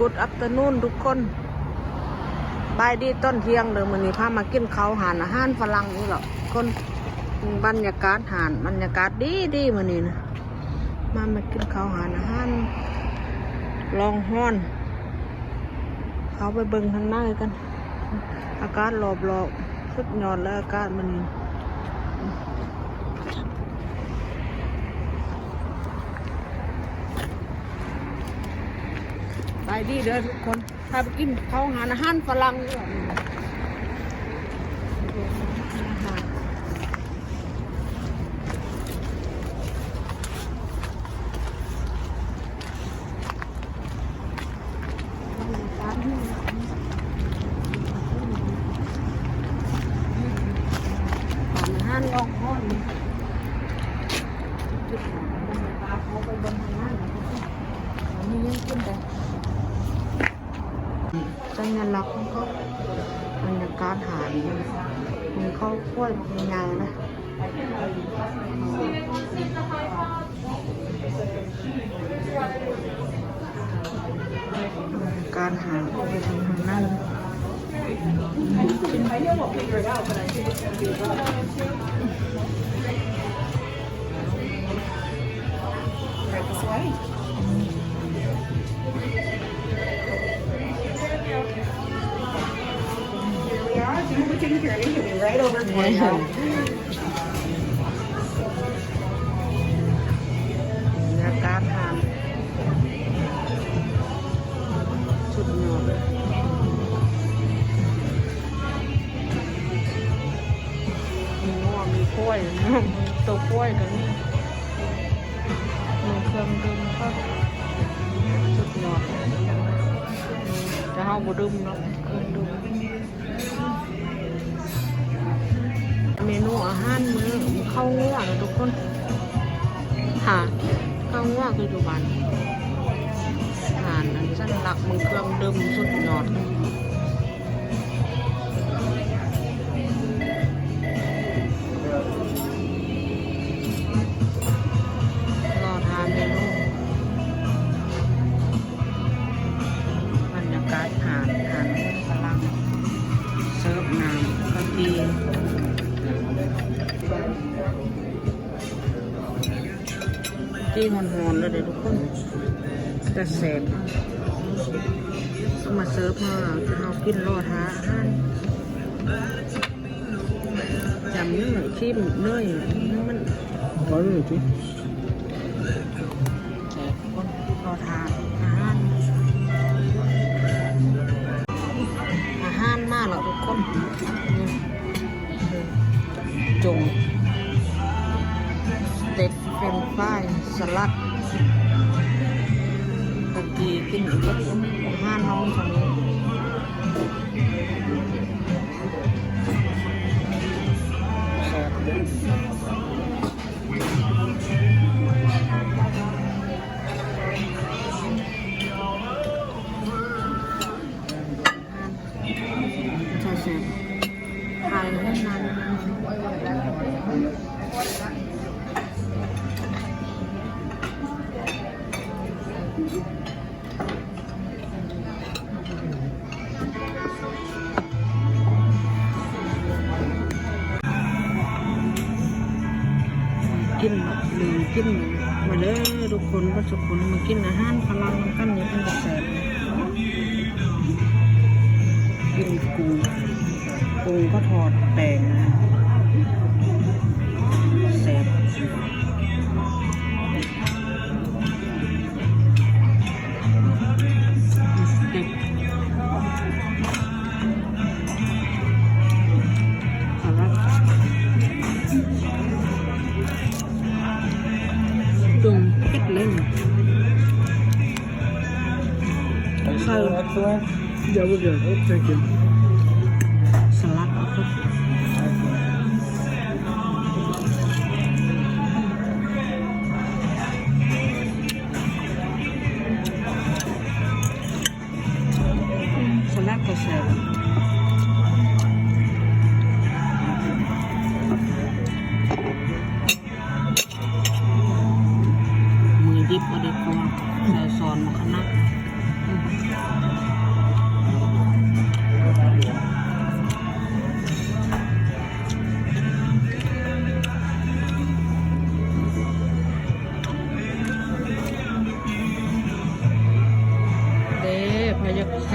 Good afternoon ທຸກຄົນ ສະບາຍດີຕອນທ່ຽງເດີ. ມື້ນີ້ພາມາກິນເຂົ້າຮ້ານອາຫານຝຣັ່ງອີກແລ້ວທຸກຄົນ. ບັນຍາກາດຮ້ານ ບັນຍາກາດດີໆ ມື້ນີ້ນະ. ມາ ມາກິນເຂົ້າຮ້ານອາຫານ ລອງຮອນ ເຂົ້າໄປເບິ່ງທາງໃນກັນ. ອາກາດລອບໆ ສຸດຍອດເລີຍອາກາດມື້ນີ້. ສະບາຍດີເດີທຸກຄົນ ພາໄປກິນເຂົ້າຮ້ານອາຫານຝຣັ່ງ. ຮ້ານອາຫານລອງຮອນ ຈຸດ ເຂົາໄປເບິ່ງທາງນັ້ນ ມີຫຍັງກິນແດ່. ສັນຍາລັກຂອງເຂົາ ບັນຍາກາດຮ້ານ ມີເຂົ້າກ້ວຍບັກໃຫຍ່ໆ ເລີຍ. ການຫາ ເຂົ້າໄປທາງນັ້ນ. Right this way. Here we are. Do you think you're gonna be right over for you? ບັນຍາກາດຮ້ານ ສຸດຍອດເລີຍ. ມີງົວ ມີຄວາຍ ໂຕຄວາຍກໍມີ. ມີເຄື່ອງດື່ມກໍສຸດຍອດ ແຕ່ເຮົາບໍ່ດື່ມເນາະ ເຄື່ອງດື່ມ. ເມນູອາຫານມື້ ເຂົ້າງົວນະທຸກຄົນ. ຫາ ເຂົ້າງົວຄືຢູ່ບ້ານ. ອາຫານອັນສັນລັກ ເບິ່ງເຄື່ອງດື່ມ ສຸດຍອດ. ລໍຖ້າເມນູ ບັນຍາກາດຮ້ານ ຮ້ານຝຣັ່ງ ເສີບນ້ຳກາແຟ. ຈີ່ຮ້ອນໆ ເລີຍເດ້ທຸກຄົນ ແຕ່ແຊບ. ເຂົາມາເສີບມາ ເຮົາກິນລໍຖ້າອາຫານ. ຈຳເນື້ອ ຊີມເນີຍ ມັນ ອະຮ່ອຍຈິ ແຊບ. ລໍຖ້າອາຫານ ອາຫານມາແລ້ວທຸກຄົນ. ຈົງ ສະເຕັກ ເຟຣນຟຣາຍ ສະລັດ ໂອເຄ ກິນອີກ. ອາຫານເຮົາມີສ່ຳນີ້ ແຊບ. ແຊບໆ ໄຂ່ໃຫ້ມັນ ກິນ ເລີ່ມກິນ ມາເດີທຸກຄົນ ເບິດທຸກຄົນ ມາກິນອາຫານຝຣັ່ງນຳກັນ ນີ້ເປັນຕາແຊບ. ກິນກຸ້ງ ກຸ້ງກໍທອດແປ້ງ ແຊບ. ຕົງເຜັດເລີຍ ໃສ່ Excellent. Yeah, we're good. Thank you. ສະລັດເອົາ ສະລັດກໍແຊບ. ມືດິບບໍ່ໄດ້ຄົວ ແຊວຊອນໝາກຂະນັດ.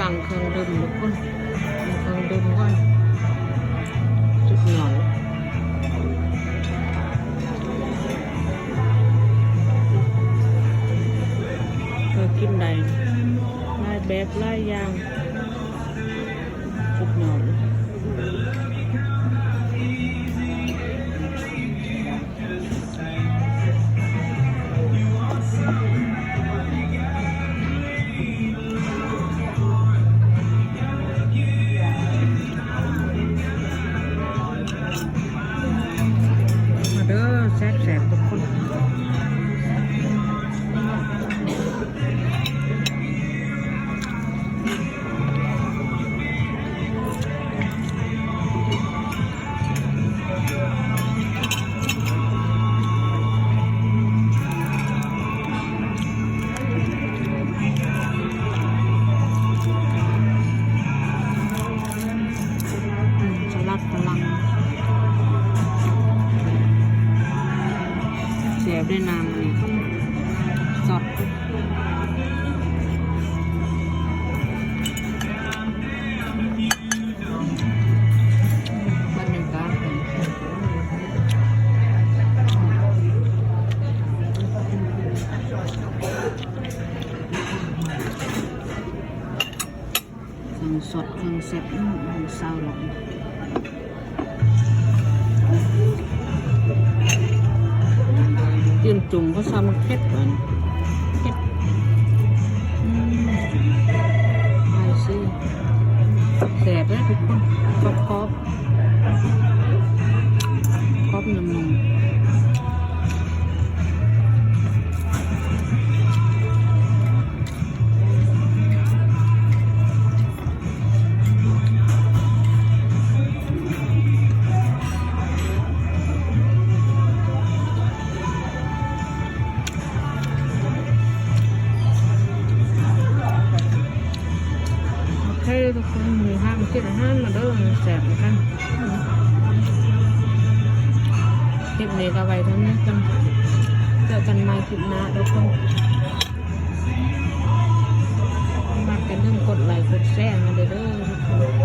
ສັ່ງເຄື່ອງດື່ມທຸກຄົນ ເຄື່ອງດື່ມກ່ອນ ຈຸດໜອນ ເອີ ກິນໄດ້ຫຼາຍແບບຫຼາຍຢ່າງ ສຸດຍອດ. ມາເດີ ແຊບໆ ທຸກຄົນ. ສະຫຼັດຝຣັ່ງ ແຊບເດ້ ນ້ຳນີ້ ຊອດ ບັນຍາກາດ ເຄື່ອງສົດເຄື່ອງແຊບ ອືມ ເຊົາລະ ຈືນຈຸ່ມ ເພາະວ່າມັນເຜັດ ເຜັດ ອືມ ໄອຊີ ແຊບເດ້ທຸກຄົນ ກອບໆ ກອບນຸ່ມໆ. ໂອເຄທຸກຄົນ ມື້ນີ້ພາມາກິນອາຫານ ມາເດີ ແຊບຄືກັນ. ຄລິບນີ້ກໍໄວ້ເທົ່ານີ້ກ່ອນ ເຈີກັນໃໝ່ຄລິບໜ້າທຸກຄົນ. ມັກກໍຢ່າລືມກົດໄລກົດແຊໃຫ້ເດີ ທຸກຄົນ.